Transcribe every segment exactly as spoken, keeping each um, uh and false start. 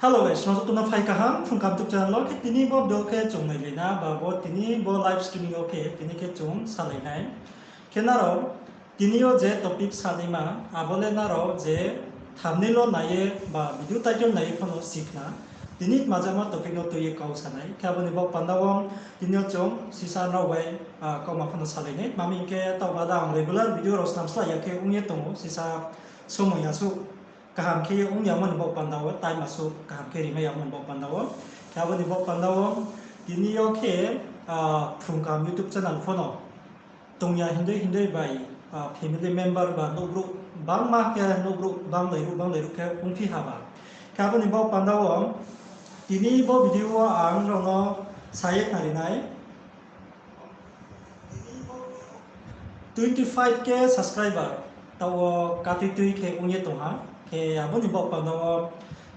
Hello guys, nrao joto no phai kaham Phrung Kaham YouTube channel wo. Khe tini bo video khe chung nailai na, ba bo tini bo live streaming wo khe tini khe chung salai nai. Khe nrao tini yo je topic sanaima, abo le nrao je thumbnail wo nai ye ba video title nai ye pho no si khna. Tini tma jama topic no tui ye kau sa nai. Khe abo ni baoh panda wo tini yo chung sisa nrao bai kauma pho no salai nai. Tma hing khe taoh bada ang regular video rao snam slái ya khe ong ye tong ou, sisa somoi asuh kaham khe ye ong yamo ni baoh panda wo, time asuh kaham khe rimai yamo ni baoh panda wo. Khe abo ni baoh panda wo tini yo khe Phrung Kaham YouTube channel pho no tong ya hindei hindei bai family member ba nouhbrouh bangma khe nouhbrouh banglai ruh banglai ruh khe ongphi ha ba. Khe abo ni baoh panda wo tini bo video wo ang nrao no sa ye khnari nai. Twenty five K subscriber taoh wo katuitui khe ong ye tong ha. Khe abo ni baoh panda wo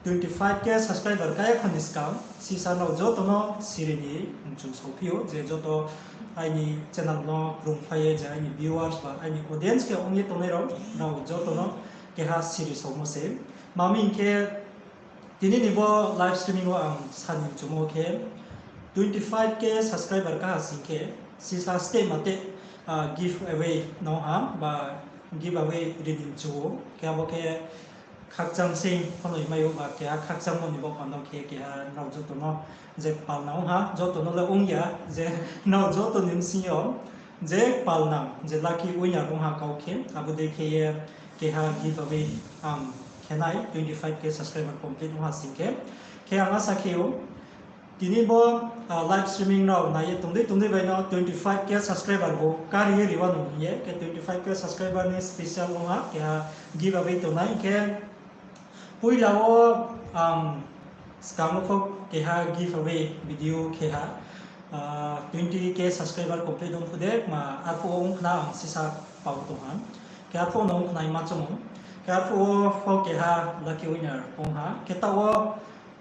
twenty five K subscriber kaya kha ni skang sisa nrao joto no siri ni mchu saophi ou je joto aini channel no krungphlai ye je aini viewers ba aini audience khe ong ye tongnai rao, nrao joto no keha siri saomo se. Tma hing khe tini ni bo live streaming wo ang sa ni mchumo khe twenty five K subscriber kaha sing khe sisa step ma te giveaway no ha ba giveaway ri ni mchu ou. Khe abo khe khakchang sing pho no himai ou ba keha khakchangmo ni baoh panda khe keha nrao joto no je kpal nang ong ha, joto no le ong ya, je nrao joto ni bsing yo je kpal nang je lucky winner ong ha kau khe, abo dei khe ye keha giveaway ang khe nai twenty five K subscriber complete ong ha sing khe. Khe ang asa khe ou tini bo live streaming rao nai ye tong dei tong dei bai no twenty five K subscriber bo kari ye ri wa no hing ye, khe twenty five K subscriber ni special ong ha keha giveaway tongnai khe. Poila wo ang skang wo pho keha giveaway video khe ha, twenty K subscriber complete ong phuh de ma arphuh wo ong khna ang sisa pao tong ha. Khe arphuh no ong khna ma choung ou. Khe arphuh wo pho keha lucky winner ong ha. Khe taoh wo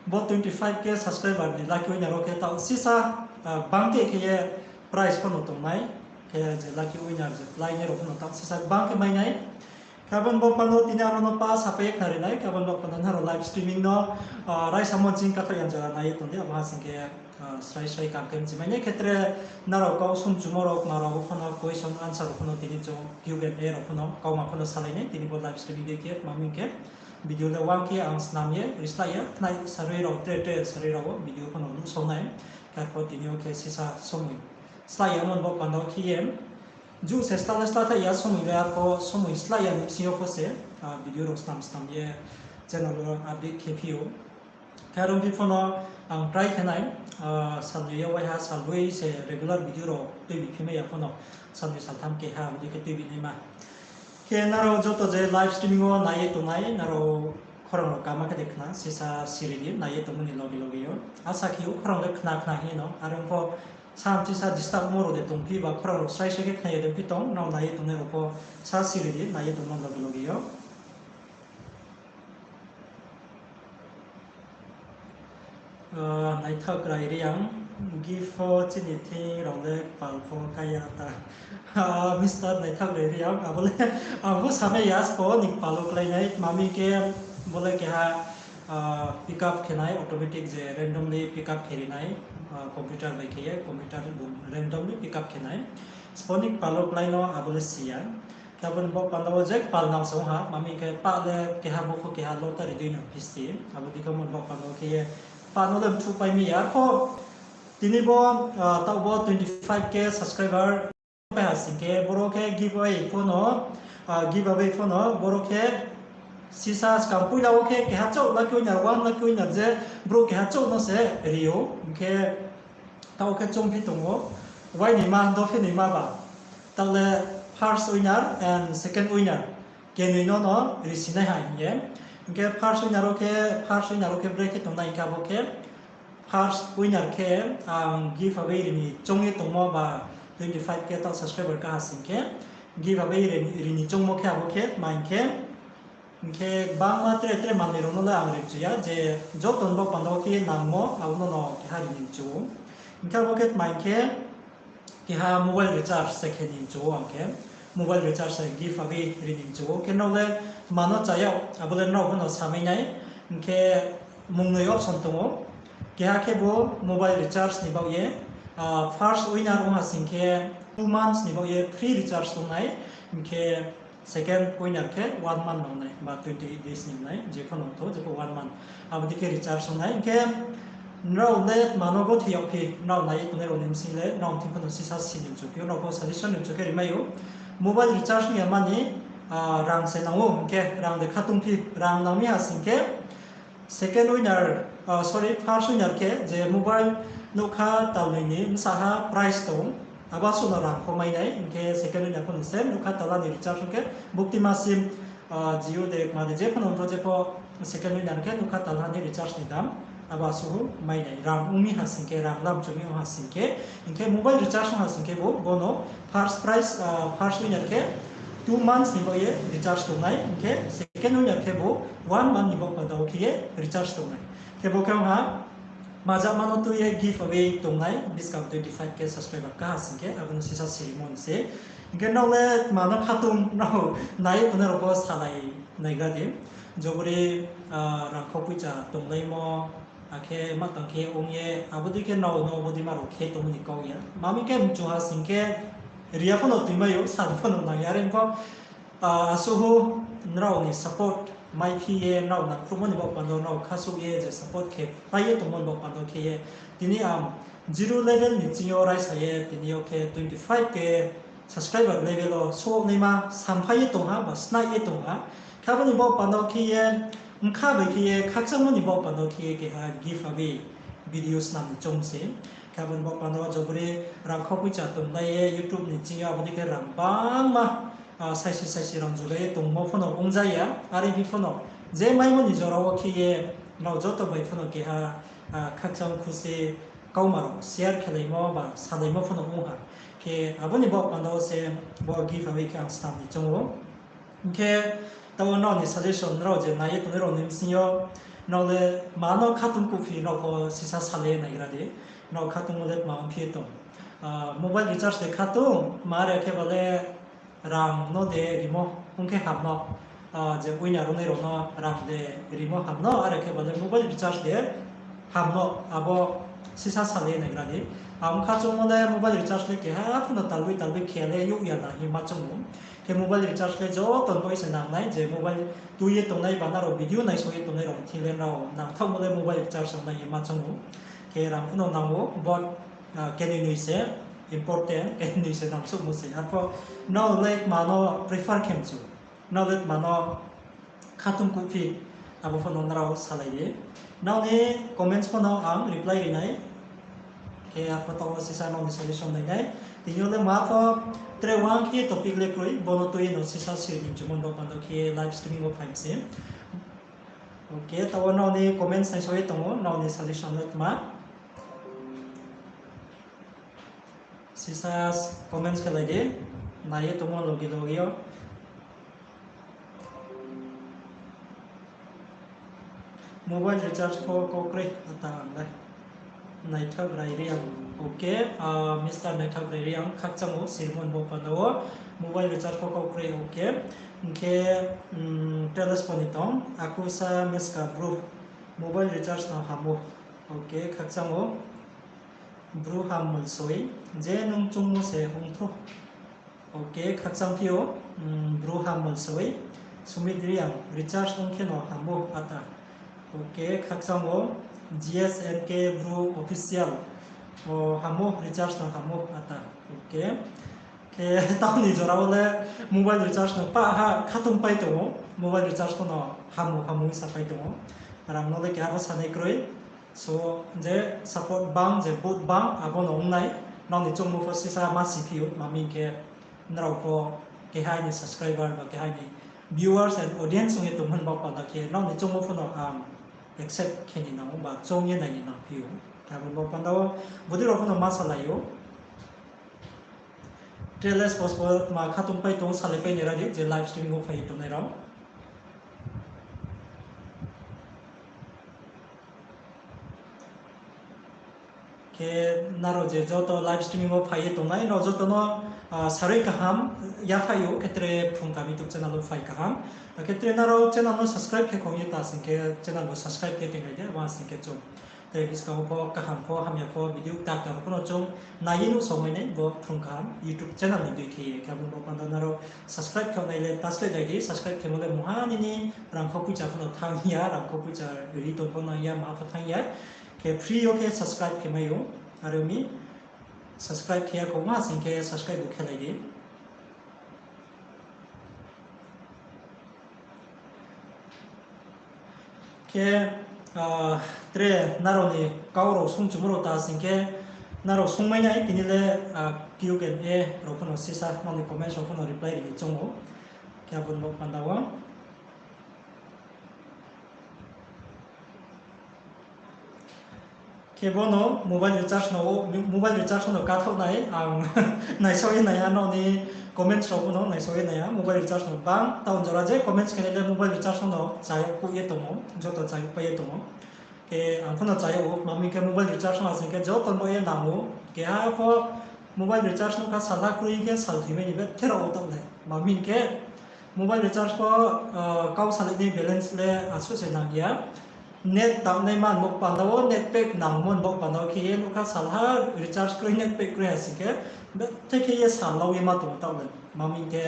bo twenty five K subscriber ni lucky winner wo khe taoh sisa bangkhe khe ye prize pho no tongnai. Khe je lucky winner je lainai rao pho no taoh sisa bangkhe mai nai. Khe abo ni baoh panda wo tini aro no pa sapai ye khnari nai, khe abo ni baoh panda nrao live streaming no raisa monching kathoh yang jora nai ye tong di, abo ha sing khe srai srai kam khe mchi mai nai khe tre nrao kau sumchumo rao kma rao pho no question answer rao pho no tini chung Q and A rao pho no kauma pho no salai nai tini bo live streaming dei khe. Tma hing khe video le uang khe ang snam ye ri slái ya, khnai sarui rao tre tre sarui rao wo video pho no nuhsao nai. Khe arphuh tini yo khe sisa somoi slái ya mo ni baoh panda wo khe ye Ju se sla le sla thaih ya, somoi le arphuh somoi slái ya ni bsing yo pho se video rao snam snam ye channel wo update khe phi ou. Khe are ong phi pho no ang try khe nai, salnoi yo waiha salboi se regular video rao tuibi phi mai ya pho no, salnoi saltham keha abo dei khe tuibi naima. Khe nrao joto je live streaming wo nai ye tongnai, nrao khorang rao kama khe de khna, sisa siri di, nai ye tongmo ni loge loge yo. Asa khe ou khorang le khna khna hing ye no, are ong pho sa mchi sa disturb mo rao de tongphi ba khorang rao srai srai khe khna ye de phi tong, nrao nai ye tongnai rao pho sa siri di, nai ye tongmo loge loge yo. Naithak Rai Reang, gift pho chini thing rao le kpal pho kaya ta. Mister Naithak Rai Reang, abo le ang pho samai ya, sbo ni kpal wo klái nai, tma hing khe bo le keha pick up khe nai, automatic je randomly pick up khe ri nai, computer bai khe ye, computer randomly pick up khe nai. Sbo ni kpal wo klái no abo le si ya. Khe abo ni baoh panda wo je kpal nang se ong ha, tma hing khe pah le keha bo pho keha lottery dei no phisti. Abo dei khe abo ni baoh panda wo khe ye pah no le mthuhpai mi ya. Arphuh tini bo, taoh bo twenty five K subscriber pai ha sing khe boro khe giveaway pho no, giveaway pho no boro khe sisa skang poila wo khe keha chouh lucky winner, one lucky winner je brouh keha chouh no se ri ou. Hing khe taoh khe choungphi tong ou, uainoima, dophinoima ba. Taoh le first winner and second winner, kenoi no no risi nai ha hing ye. Hing khe first winner wo khe, first winner wo khe brekhe tongnai hing khe abo khe first winner khe ang giveaway ri ni choung ye tongmo ba twenty five K taoh subscriber kaha sing khe giveaway ri ni choungmo khe abo khe tma hing khe Hing khe gbangma tre tre manoi rao no le ang ri mchu ya, je joto ni baoh panda wo khe nangmo abo no no keha ri ni mchu ou. Hing khe abo khe tma hing khe keha mobile recharge se khe ni mchu ou ang khe. Mobile recharge se gift abo ri ni mchu ou. Khe nrao le tma no cha yag, abo le nrao pho no samai nai. Hing khe Mungnoi option tong ou. Keha khe bo mobile recharge ni baoh ye, first winner ong ha sing khe two months ni baoh ye free recharge tong nai, hing khe second winner khe one month nang nai ba twenty eight days ni nai, je pho nang tho, je pho one month. Abo dei khe recharge ong nai. Hing khe nrao le tma no gothe yagphi, nrao nai ye tongnai rao ni bsing le, nrao thing pho no sisa si ni mchu phi ou, nrao pho suggestion ni mchu khe rimai ou. Mobile recharge ong ya mani, rang se nang ou, hing khe rang de kha tongphi, rang nang mi ha sing khe, second winner, sorry, first winner khe je mobile nougkha talnoi ni bsa ha price tong, abo asuh no rang pho mai nai, hing khe second winner pho no same nougkha tala ni recharge ong khe, buktima sim, Jio de, kma de, je pho no ong tho, je pho second winner khe nougkha talha ni recharge ni dam, abo asuh mai nai, rang ong mi ha sing khe, rang lam chu mi ong ha sing khe, hing khe mobile recharge ong ha sing khe bo, bo no first prize, first winner khe two months ni baoh ye recharge tong nai, hing khe second winner khe bo one month ni baoh panda wo khe ye recharge tong nai. Khe bo khe ong ha, majama no tui ye giveaway tong nai, buskang twenty five K subscriber ka ha sing khe, abo no sisa sirimo ni se. Hing khe nrao le tma no khatung, nrao nai ye tongnai rao pho salai naigra di. Jobori, rangkho poicha tonglaimo, akhe ma tang khe ong ye, abo dei khe nrao no abo dei ma rao khe tongmo ni kau ya. Mami khe mchu ha sing khe, ri ya pho no tuimai ou, san pho no nang ya, are pho, asuh nrao ni support maiphi ye, nrao nangkhruhmo ni baoh panda wo nrao khasouh ye je support khe pai ye tongmo ni baoh panda wo khe ye, tini ang zero level ni ching yo raisa ye, tini yo khe twenty five K subscriber level wo souh naima samphai ye tong ha ba snaih ye tong ha. Khe abo ni baoh panda wo khe ye, bkha bai khe ye, khakchangmo ni baoh panda wo khe ye keha giveaway video snam ni choung se. Khe abo ni baoh panda wo jobori rangkho poicha tonglai ye, YouTube ni ching yo abo dei khe rang bangma, saisi saisi rang julai ye tongmo pho no ongja ya, are phi pho no je maimo ni jora wo khe ye, nrao joto bai pho no keha, khakchang khusi kauma rao share khelaimo ba salaimo pho no ong ha. Khe abo ni baoh panda wo se bo giveaway khe ang snam ni choung ou. Hing khe, taoh wo nrao ni suggestion, nrao je nai ye tongnai rao ni bsing yo, nrao le tma no khatung kuhphi, nrao pho sisa salai ye naigra di. Nrao khatungmo le tma ongphi ye tong. Mobile recharge de khatung, tma are khe ba le rang no de rimo, ong khe ham no. Je winner ongnai rao no rang de rimo ham no, are khe ba le mobile recharge de ham no, abo sisa salai ye naigra di. Ang khachoungmo le mobile recharge le keha pho no talboi talboi khe le youh ya na hing ma choung ou. Khe mobile recharge le joto ni baoh se nang nai, je mobile tui ye tongnai ba nrao video naisao ye tongnai rao thing le nrao nangthaohmo le mobile recharge nang nai hing ma choung ou. Khe rang pho no nang ou, but, kenoi noi se important, kenoi noi se nangsuhmo se. Arpho nrao le tma no prefer khe mchu, nrao le tma no khatung kuhphi, abo pho no nrao salai di. Nrao ni comments pho no ang reply ri nai. Khe arpho taoh wo sisa nrao ni suggestion nai nai. Tini yo le ma pho tre uang khe topic le kroi, bo no tui ye no sisa siri ni mchumo ni baoh panda wo khe live streaming wo phai mi se. Okay, taoh wo nrao ni comments naisao ye tong ou, nrao ni suggestion le tma. Sisa comments khe lai di, nai ye tongmo logi logi yo. Mobile recharge pho kau kroi, ata ang le. Naithak Rai Reang, okay, Mister Naithak Rai Reang, khakchang ou, sirimo ni baoh panda wo. Mobile recharge pho kau kroi, okay. Hing khe, Teles pho ni tong, Akusa Meska Bru, mobile recharge no ham ou, okay, khakchang ou. Bru Hammolsoi, je nung chungmo se ong thou. Okay, khakchang phi ou, Bru Hammolsoi, Sumit Reang, recharge ong khe no ham ou ata. Okay, khakchang ou, G S N K Bru Official, o ham ou, recharge no ham ou ata. Okay, khe taoh ni jora wo le mobile recharge no pah ha khatung pai tong ou, mobile recharge pho no ham ou ham ou sa pai tong ou. Rang no le keha pho sanai kroi. So, je support bang, je vote bang, abo no ong nai, nrao ni choungmo pho sisa ma si phi ou, ma hing khe nrao pho keha aini subscriber ba keha aini viewers and audience ong ye tongmo ni baoh panda khe nrao ni choungmo pho no ang accept khe ni nang ou ba choung ye nai ni nang phi ou. Abo ni baoh panda wo bodei rao pho no ma salai ou. Tre le spos pho ma khatung pai tong, salai pai ni ra di, je live stream wo phai ye tongnai rao. Khe nrao je joto live streaming wo phai ye tongnai, nrao joto no, ah, sarui kaham yaphai ou, khe tre Phrung Kaham YouTube channel wo phai kaham. Akhe tre nrao channel no subscribe khe khong ye ta sing khe channel no subscribe khe tonglai di, abo sing khe chung tre buskang wo pho kaham pho hamya pho video kta kta rao pho no chung nai ye nuhsao mai nai bo Phrung Kaham YouTube channel ni dei khe ye. Khe abo ni baoh panda nrao subscribe khe nai le ta slái dai di, subscribe khemo le mungha nini rangkho poicha pho no thanng ya, rangkho poicha ri tong pho nang ya, maha pho thanng ya. Khe free yo khe subscribe khe mai ou, are ong mi subscribe khe ya khong ma sing khe subscribe bo khe lai di. Khe, ah, tre nrao ni kau rao sungchumo rao ta sing khe nrao sungmai nai, tini le, ah, Q and A rao pho no sisa, nrao ni comments rao pho no reply ri ni choung ou. Khe abo ni baoh panda wo. Khe bo no mobile recharge no, mobile recharge no kathaoh nai, ang naisao ye nai ya, nrao ni comments rao pho no naisao ye nai ya, mobile recharge no bang town jora je comments khe nai le mobile recharge no cha yag ye tong ou, joto cha yag pai ye tong ou. Khe ang pho no cha yag ou, ma hing khe mobile recharge no asing khe joto no ye nang ou, keha pho mobile recharge no kha salha kroi khe sal thoi mai ni bethe rao wo taoh nai. Ma hing khe mobile recharge pho, ah, kau salai ni balance le asuh se nang ya. Net tangnai man bo panda wo, net pack nangmo bo panda wo khe ye nukha salha recharge kroi, net pack kroi ha sing khe, bethe khe ye sal lau ye ma tong taoh le. Ma hing khe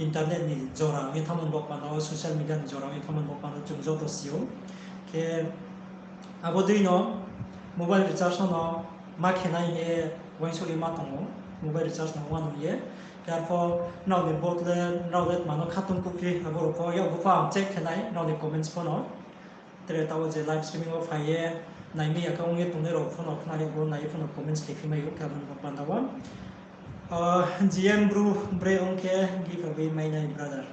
internet ni jora ong ye thanngmo bo panda wo, social media ni jora ong ye thanngmo bo panda wo chung joto si ou. Khe abo dei no mobile recharge no ma khe nai hing ye uaingsouh ye ma tong ou, mobile recharge no uanung ye. Khe arpho nrao ni vote le, nrao le tma no khatung kuhphi, abo rao pho yakgu pho ang check khe nai, nrao ni comments pho no. Tre taoh wo je live streaming wo phai ye naimai ya khe ong ye tongnai rao pho no khna yag bo nai ye pho no comments khe phi mai ou, khe abo ni baoh panda wo. Ah, G M Bru, bre ong khe gift abo mai nai brother.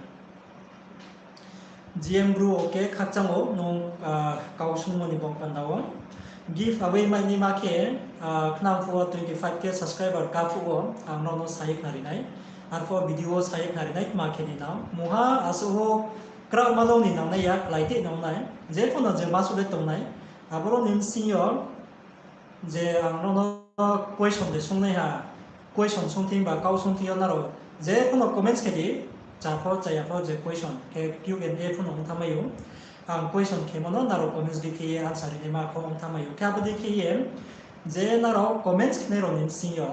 G M Bru, okay, khakchang ou nung, ah, kau sungmo ni baoh panda wo. Gift abo mai naima khe, ah, khnang phuh wo twenty five K subscriber ka phuh wo ang nrao no sa ye khnari nai. Arpho video wo sa ye khnari nai, tma khe ni nang. Mungha asuh ho kraohma dong ni nangnai ya, klái tei nangnai. Je pho no je ma suh le tongnai. Aboro ni bsing yo, je ang nrao no question de sungnaiha, question sungthing ba kau sungthing yo nrao je pho no comments khe di, cha pho chaya pho je question khe Q and A pho no ong thanngmai ou. Ang question khemo no nrao comments di khe ye answer ri naima pho ong thanngmai ou. Khe abo dei khe ye je nrao comments khenai rao ni bsing yo,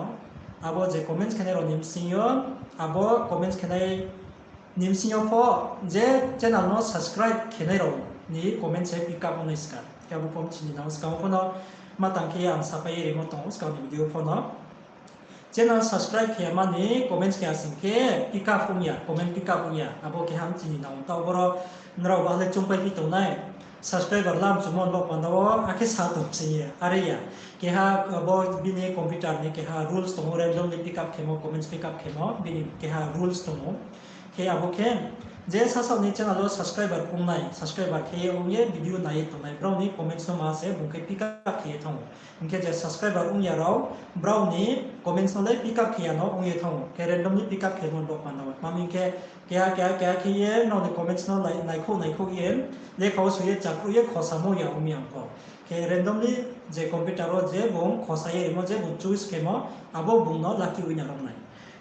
abo je comments khenai rao ni bsing yo, abo comments khenai ni bsing yo pho je channel no subscribe khenai rao ni comment se pick up ong nai ska. Khe abo pho chini nang ou, skang wo pho no ma tang khe ang sapai ye rimo tong ou, skang ni video pho no. Channel subscribe khe ya mani comments khe ya sing khe pick up ong ya, comment pick up ong ya. Abo keha chini nang ou. Taoh boro nrao ba le chungpai phi tongnai. Subscriber lam chumo bo panda wo akhe sa tong sing ye, are ya. Keha abo bini computer ni keha rules tong ou, randomly pick up khemo, comments pick up khemo, bini keha rules tong ou. Khe abo khe je sasaoh ni channel wo subscriber ongnai, subscriber khe ye ong ye video nai ye tongnai, brao ni comments no ma se bung khe pick up khe ye thanng ou. Hing khe je subscriber ong ya rao, brao ni comments no le pick up khe ya no ong ye thanng ou. Khe randomly pick up khemo bo panda wo. Ma hing khe keha keha keha khe ye nrao ni comments no lai-, naikhouh naikhouh ye lekha wo soi ye chakruh ye khosamo ya ong mi ang pho. Khe randomly je computer wo je bung khosa ye rimo, je bung choice khemo, abo bung no lucky winner ong nai.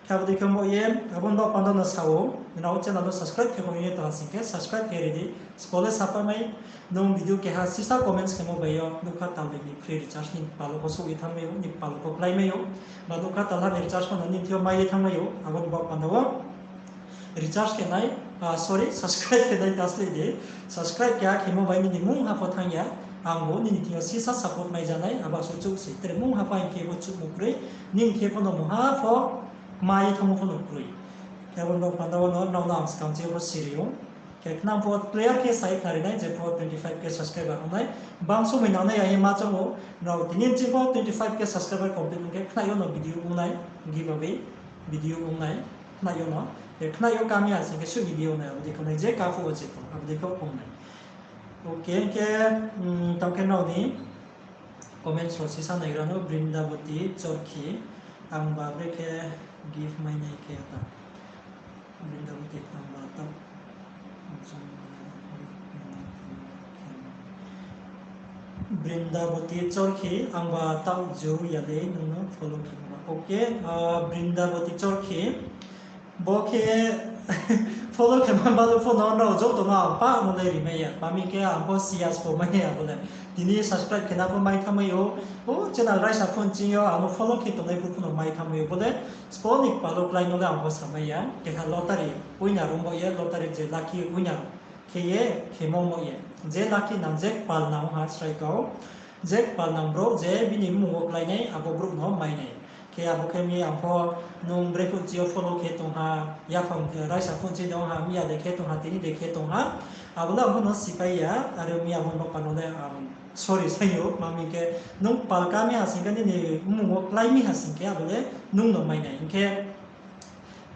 Khe abo dei khe bo ye, abo ni baoh panda no sa ou, nrao channel no subscribe khe bo ye tong ha sing khe subscribe khe ri di, sbo le sapai mai, nung video keha sisa comments khemo bai yo, nukha talbi ni free recharge ni palo pho souh ye thanngmai ou, ni palo pho kláimai ou, ba nukha talha ni recharge pho no nini thing yo mai ye thanngmai ou, abo ni baoh panda wo recharge khe nai, ah, sorry, subscribe khe nai ta slái di, subscribe keha khemo bai nini mungha pho thanng ya, ang bo nini thing yo sisa support mai ja nai, abo asuh chouh se, tre mungha pho ang khe bo chouhmo kroi, nini khe pho no mungha pho mai ye thanngmo pho no kroi. Khe abo ni baoh panda wo no, nrao no ang skang chi pho siri ou. Khe khnang pho clear khe sa ye khnari nai, je pho twenty five K subscriber ong nai. Bang somoi nangnai ya ye ma choung ou, nrao tini bsing pho twenty five K subscriber complete ong khe khnai yo no video ong nai, giveaway video ong nai, khnai yo no. Khe khnai yo kami ya sing khe suh video ong nai, abo dei khe ong nai, je ka phuh wo je tong, abo dei khe ong nai. Okay, khe, um, tao khe nrao ni comments rao sisa naigra no, Brindaboti Chorkhi, ang ba bre khe gift mai nai khe ta. Brindaboti, ang ba tao. Brindaboti Chorkhi, angba taoh ju ya le nung no follow khe ma. Okay, Brindaboti Chorkhi, bo khe follow khe ma balu pho no nrao joto no ang pah no le rimai ya. Mami khe ang pho siya spo mai ya bo le. Tini subscribe khe na pho mai thanngmai ou. O channel raisa phone ching yo ang no follow khe tongnai phu pho no mai thanngmai ou bo le. Spo ni kpal wo klái no le ang pho samai ya. Keha lottery winner ong bo ye, lottery je lucky winner khe ye, khemo mo ye. Je lucky nang je kpal nang ha srai kau. Je kpal nang brouh je bini mmung wo klái nai, abo brouh no mai nai. Khe abo khe mi ang pho nung bre phone ching yo follow khe tong ha, yaphang raisa phone ching yo ha, miya de khe tong ha, tini de khe tong ha. Abo le ang pho no sipai ya, are miya mo no pano le ang sorry sai ou, mami khe nung kpal ka mi ha sing khe nini mmung wo klái mi ha sing khe abo le nung no mai nai. Hing khe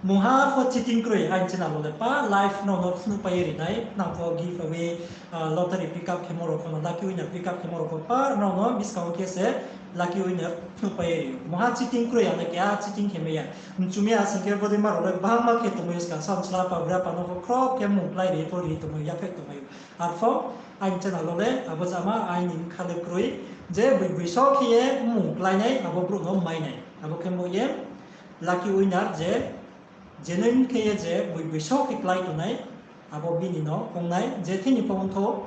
mungha pho cheating kroi aini channel wo le pa live nrao no phnuhpai ye ri nai, nang pho giveaway, lottery pick up khemo rao pho no, lucky winner pick up khemo rao pho pa nrao no buskang wo khe se lucky winner phnuhpai ye ri ou. Mungha cheating kroi, ang le keha cheating khe mai ya. Mchu mi ha sing khe bodei ma rao le gbangma khe tongmai ou, skang samchla pa bra pa no pho khroh khe mmung klái ri pho ri tongmai ou, yaphaih tongmai ou. Arpho aini channel wo le abo jama aini bkha le kroi, je boi boi so khe ye mmung klái nai abo brouh no mai nai. Abo khe mo ye lucky winner je genuine khe ye je boi boi so khe klái tongnai, abo bini no ong nai, je thing ni pho ong thou,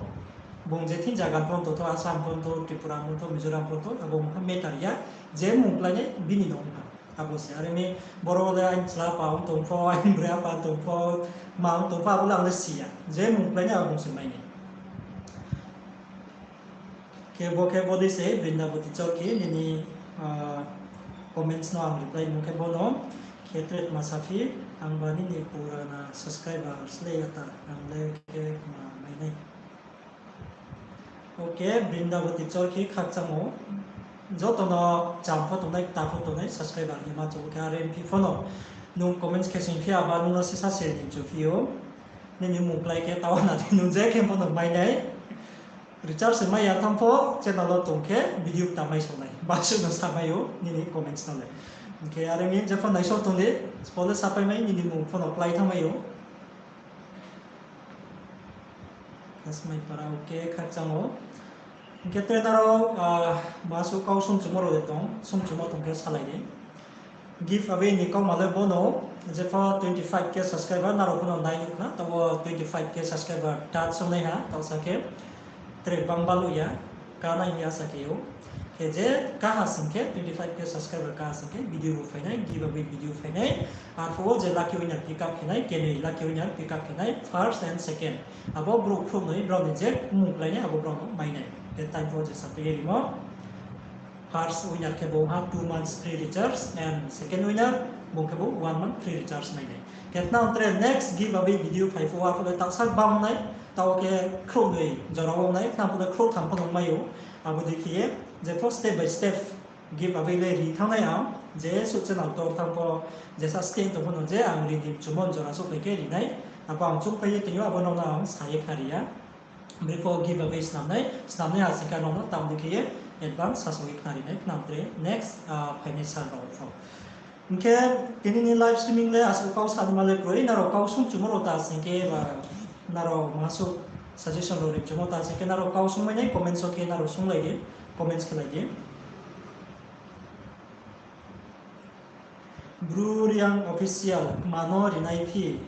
bung je thing zaga pho ong tong thou, Assam pho ong thou, Tripura pho ong thou, Mizoram pho ong thou, abo ong ha matter ya, je mmung klái nai bini no ong ha. Abo se, are mi boro le aini chla pa ong tong pho, aini bre apa ong tong pho, ma ong tong pho, abo le ang le si ya, je mmung klái nai abo bung se mai nai. Khe bo khe bodei se Brindaboti Chorkhi, nini comments no ang reply mung khe bo no khe tre tma saphi, angba nini purana subscribers le ya ta, ang le khe ma mai nai. Okay, Brindaboti Chorkhi khakchang ou. Joto no cham pho tongnai, kta pho tongnai, subscriber ni ma chong khe are phi pho no. Nung comments khe sing phi aba nung no sisa se ni chu phi ou. Nini mmung klái khe taoh na di nung je khe pho no mai nai. Recharge se mai ya thanng pho channel wo tong khe video kta mai song nai. Basuh no sa mai ou nini comments no le. Hing khe are mi je pho naisao tong di, spo le sapai mai nini mmung pho no klái thanng mai ou. Kasmai para, okay, khakchang ou. Hing khe tre nrao, masuh kau sungchumo rao de tong, sungchumo tong khe salai di. Giveaway ni kauma le bo no, je pho twenty five K subscriber nrao pho no nai nuh khna, taoh wo twenty five K subscriber touch ong nai ha, taoh sa khe tre bang baluh ya, ká nai hing ye asa khe ou. Khe je ká ha sing khe, twenty five K subscriber ká ha sing khe, video bo phai nai, giveaway video phai nai. Arphuh wo je lucky winner pick up khe nai, kenoi lucky winner pick up khe nai, first and second. Abo brouh khrouhnoi, brao ni je mmung klái nai, abo brao no mai nai. Khe time pho je sapai ye rimo. First winner khe bo ha two months free recharge and second winner bung khe bo one month free recharge mai nai. Khe tnang tre next giveaway video phai phuh wo arphuh le taohsa bang nai, taoh khe khrouhnoi jora wo nai, tnang phuh le khrouhtham pho no mai ou. Abo dei khe ye, je pho step by step giveaway le ri thanng nai ang, je suh channel tor thanng pho, je sa screen tong pho no je ang ri di mchumo jora souhphai khe ri nai. Abo ang choungphai ye tong ou, abo nrao no ang sa ye khnari ya. Bre pho giveaway snam nai, snam nai ha sing khe nrao no tam dei khe ye advance sasaoh ye khnari nai, tnang tre next phainai sal rao pho. Hing khe tini ni live streaming le asuh kau sanima le kroi, nrao kau sungchumo rao ta sing khe ba nrao masuh suggestion rao ri mchumo ta sing khe nrao kau sungmai nai comments wo khe nrao sunglai di, comments khelai di. Bru Reang Official, kma no rinai phi?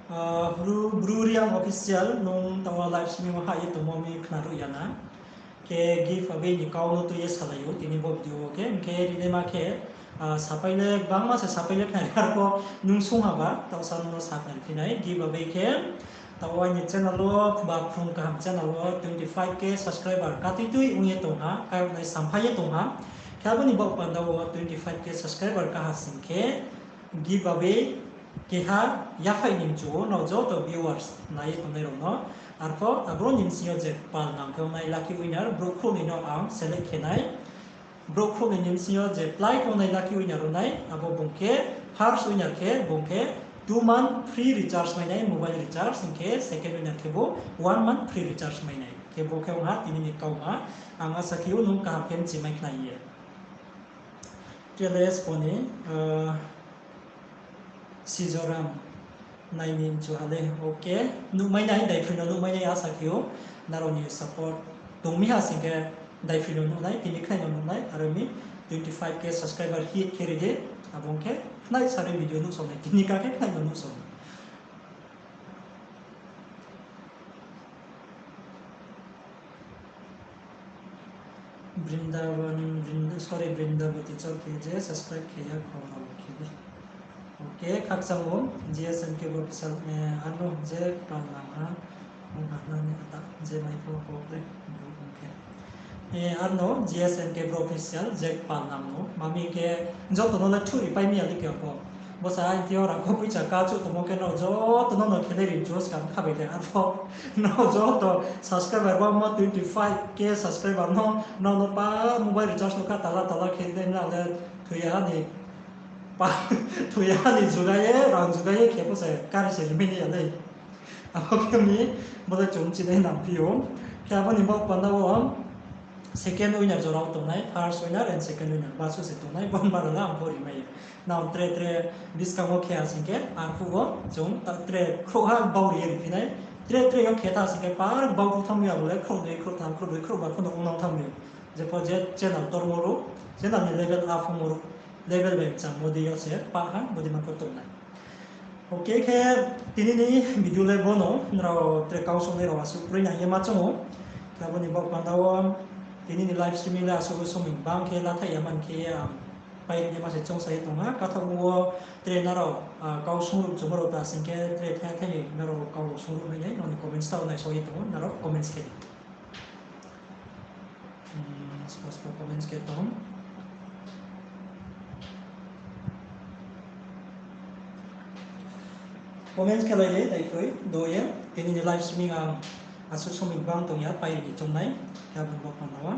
Bru, Bru Reang Official, nung taoh wo live streaming wo hah ye tongmo mi khnaruh ya na. Khe giveaway ni kau no tui ye salai ou tini bo video wo khe, hing khe rinaima khe, sapai le gbangma se sapai le khnari, arpho nung sung ha ba, taohsa nung no sakhnari phi nai, giveaway khe, taoh wo aini channel wo, ba phrung kaham channel wo twenty five K subscriber katuitui ong ye tong ha, kayoknai samphai ye tong ha. Khe abo ni baoh panda wo twenty five K subscriber ká ha sing khe, giveaway keha yaphaih ni mchu ou, nrao joto viewers nai ye tongnai rao no. Arpho aboro ni bsing yo je kpal nang khe ongnai lucky winner, brouh khrouhnoi no ang select khe nai. Brouh khrouhnoi ni bsing yo je plái khe ongnai lucky winner ong nai, abo bung khe first winner khe, bung khe two month free recharge mai nai, mobile recharge, hing khe second winner khe bo one month free recharge mai nai. Khe bo khe ong ha tini ni kauma, ang asa khe ou nung kaham khe mchimai khna ye. T L S poni, Sizoram, nai ni mchu ha le, okay. Nuhmai nai, daiphoi no nuhmai nai asa khe ou, nrao ni support Tong mi ha sing khe daiphroi no nuh nai, tini khnai no nuh nai, aro mi twenty five K subscriber hit khe ri di, abo ong khe khnai sarui video nuhsao nai, tini ka khe khnai no nuhsao nai. Brindaban, Brinda-, sorry, Brindaboti chor khe je subscribe khe ya, khorang khe di. Okay, khakchang o, G S M K Bro Official, eh, ano je pal nang ha, ong ha nani ata, je mai pho kok le, bro, okay. Eh, ano G S M K Bro Official, je pal nang no, mami khe, joto no le thuri pai mi ya di khe bo. Bo sa ai tio ra ko poicha ka chu tongmo khe no joto no no khe le ri chus kam kha bai de arpho. No joto subscriber ba mo twenty five K subscriber no, no no pa mobile recharge no ka tala tala khe de na le thuya ni pa, thuya ni juga ye, rang juga ye khe pho se kari se ri mi ni ya le. Abo khe mi, bo le chung chi nai nang phi ou. Khe abo ni bo panda wo, second winner jora wo tongnai, first winner and second winner, basu se tongnai, bo bara la ang pho ri mai ya. Nao tre tre buskang wo khe asing khe, arphuh wo chung ta tre khrouhha bau ri ye ri phi nai. Tre tre yo khe ta asing khe par bau phu tham ya bo le, khrouh dui, khrouh tham, khrouh dui, khrouh ba pho no ong nang tham ya. Je pho je channel tormo ro, channel ni level up mo ro, level bai chang modi yo se pa ha, modi ma pho tongnai. Okay, khe tini ni video le bo no, nrao tre kau songnai rao asuh kroi nai ye ma chong ou. Khe abo ni bo panda wo, tini ni live streaming le asuh bo somoi bang khe la thai ya man khe ye ang pai ri ye ma se choungsa ye tong ha. Kathaohmo wo tre nrao, ah, kau songruh chumo rao ta sing khe tre thai thai ni nrao kau songruh mai nai, nrao ni comments tao naisao ye tong ou, nrao comments khe di. Hmm, spo spo comments khe tong. Comments khe lai le, dai kroi, do ye, tini ni live streaming ang asuh somoi bang tong ya, pai ri ni choungnai, khe abo ni bo panda wo.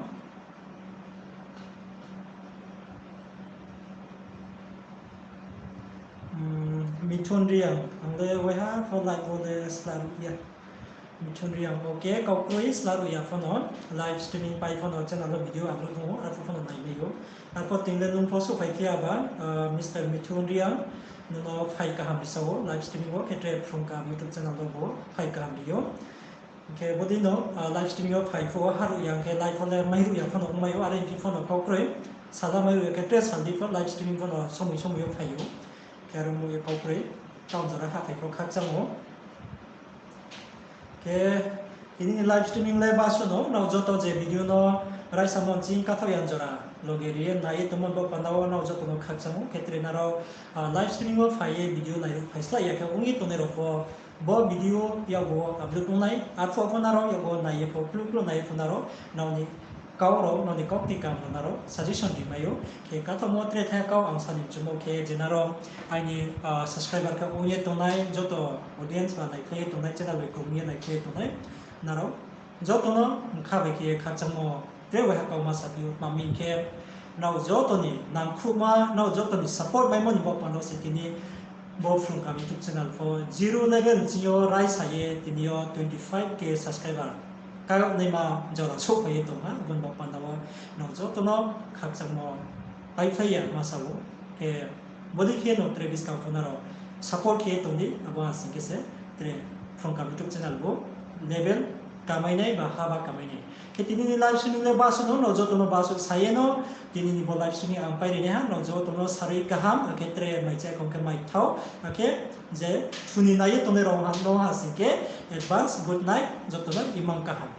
Hmm, Mithun Reang, ang le waiha pho live wo le sla ruh ya. Mithun Reang, okay, kau kroi sla ruh ya pho no, live streaming pai pho no channel wo video upload tong ou, arphuh pho no nai mai ou. Arphuh tini le nung pho souhphai phi ya ba, ah, Mister Mithun Reang, nung no phai kaham ri sa ou, live streaming wo khe tre Phrung Kaham YouTube channel wo bo phai kaham ri ou. Khe bodei no, ah, live streaming wo phai pho haruh ya khe live wo le mairuh ya pho no ongmai ou, are phi pho no kau kroi, sala mairuh ya khe tre sal di pho live streaming pho no somoi somoi yo phai ou. Khe aro mo ye kau kroi, taoh jora haphai pho khakchang ou. Khe tini ni live streaming le basu no, nrao joto je video no raisa mon ching kathaoh ya jora loge ri ye nai ye tongmo bo panda wo nrao joto no khakchang ou. Khe tre nrao, ah, live streaming wo phai ye video nairuh phai slái ya khe ong ye tongnai rao pho bo video yakgu upload ong nai, arphuh pho nrao yakgu nai ye pho, klu klu nai ye pho nrao, nrao ni kau rao, nrao ni kaukti kam rao nrao suggestion ri mai ou. Khe kathaohmo tre thai kau ang sa ni mchumo khe je nrao aini, ah, subscriber khe ong ye tongnai, joto audience ba naikhlai ye tongnai, channel bai krung ye naikhlai ye tongnai, nrao joto no mkha bai khe ye khakchangmo tre waiha kau ma saphi ou, tma hing khe nrao joto ni nangkhruhma, nrao joto ni support maimo ni bo panda se tini bo Phrung Kaham YouTube channel pho zero level ching yo raisa ye tini yo twenty five K subscriber kayag naima jora souhphai ye tong ha, abo ni bo panda wo nrao joto no khakchangmo paiphlai ya ma sa ou. Khe bodei khe no tre buskang pho nrao support khe ye tong di, abo asing khe se tre Phrung Kaham YouTube channel bo level kamai nai ba haba kamai nai. Khe tini ni live streaming le basu no, nrao joto no basu sa ye no, tini ni bo live streaming ang pai ri nai ha, nrao joto no sarui kaham, akhe tre mai chá khong khe mai thao, akhe je thuni nai ye tongnai rao ha no ha sing khe advance good night, joto no imang kaham.